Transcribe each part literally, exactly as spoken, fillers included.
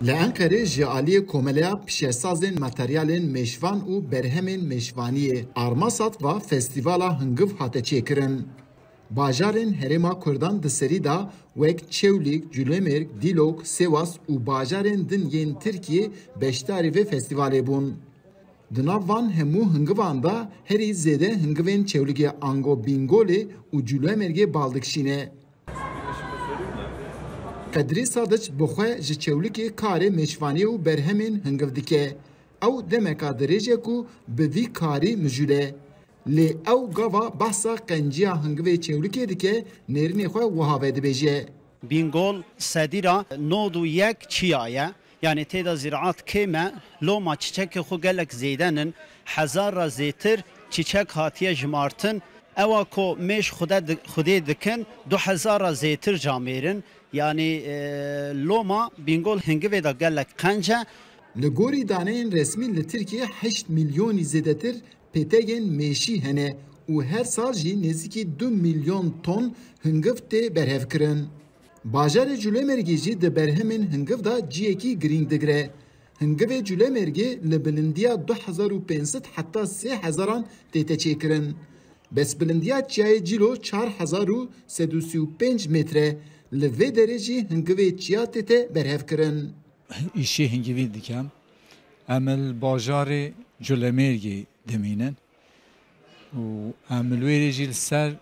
Li Enqerê ji aliyê Komeleya Pişesazên Materyalên Mêşvan û Berhemên Mêşvaniyê, Armasat, va festîvala hingiv hate çêkirin. Bajarên Herêma Kurdan di serî de wek Çewlîg, Culemêrg, Dîlok, Sêwas û bajarên din yên Tirkiyê beşdarî vê festîvalê bûn. Di nav van hemû hingivan de herî zêde hingivên Çewlîgê ango Bîngolê û Culemêrgê bal dikişîne. Qedrî Sadiç bi xwe ji Çewlîgê karê mêşvaniyê û berhemên hingiv dike. Ew demeka dirêj e ku bi vî karî mijûl e. Lê ew gava behsa qenciya hingivê Çewlîgê dike, nêrînê xwe wiha vedibêje. Bîngol sedî ra nod û yek çiya ye. Yanî tê de zîraat kêm e, loma çiçekê xwe gelek zêde nin, hezar ra zêtir çiçek hatiye jimartin. Ewa ku mêş xude di-, xwedê dikin, du hezar ra zêtir camêrin. Yanî, e, loma Bîngol hingivê de gelek qenc e. Li gorî daneyên resmî li Tirkiyê heşt milyonî zêdetir pêtegên mêşî hene û her sal jî nêzîkî du milyon ton hingiv tê berhevkirin. Bajarê Culemêrgê jî di berhemên hingiv de ciyekî girîng digire. Hingivê Culemêrgê li bilindiya du hezar û pênc sed heta sê hezaran tête çêkirin. Bes bilindiya çiyayê Cîlo çar hezar û sed û sî û pênc metre. Li vê derê jî hingivê çiya tête berhevkirin. Îşê hingivî dikem. Em li bajarê Culemêrgê dimînin û em li wêrê jî li ser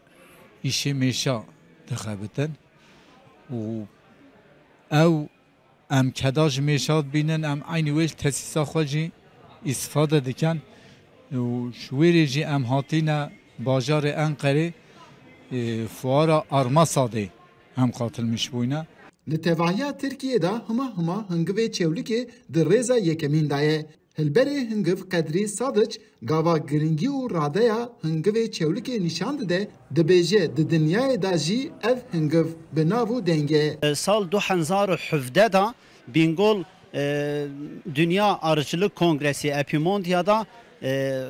îşê mêşa dixebitin û ew em keda ji mêşa dibînin, em eynî wê ji tesîsa xwe jî îstifade dikin û ji wêrê jî em hatîne bajarê Enqerê, e, fuara Armasadê em qatilmiş bûyne. Li tevahiya Tirkiyê de hima hima hingivê Çewlîgê di rêza yekemîn de ye. Hilberê hingiv Qedrî Sadiç gava giringî û radeya hingivê Çewlîgê nîşan dide, dibêje di dinyayê de jî ev hingiv bi nav û deng e. Sal du hezar û hevdeh de Bîngol, e, Dünya Arıcılık Kongresi Epimondia'da, e,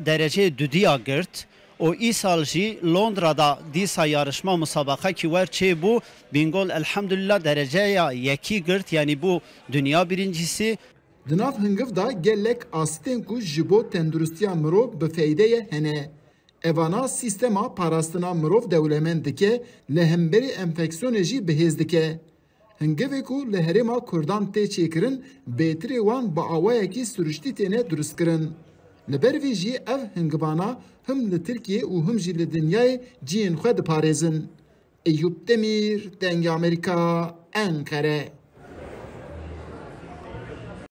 dereceyê dudiya girt. O îsal jî Londra'da dîsa yarışma, musabaqa ki wer çê bû, Bîngol elhamdülillah dereceya yekî girt, yani bu dünya birincisi. Di nav hingiv de gelek astên ku ji bo tenduristiya mirov bi feyde ye hene. Evana sîstema parastina mirov dewlemend dike, li hemberî enfeksiyonê jî bihêz dike. Hingivê ku li herêma Kurdan tê çêkirin, bêtirê wan bi awayekî siruştî têne durustkirin. Li ber vî jî ev hingivana him li Tirkiyê û him jî li dinyayê ciyên xwe diparêzin. Eyûp Demîr, Dengê Amerîka, Enqere.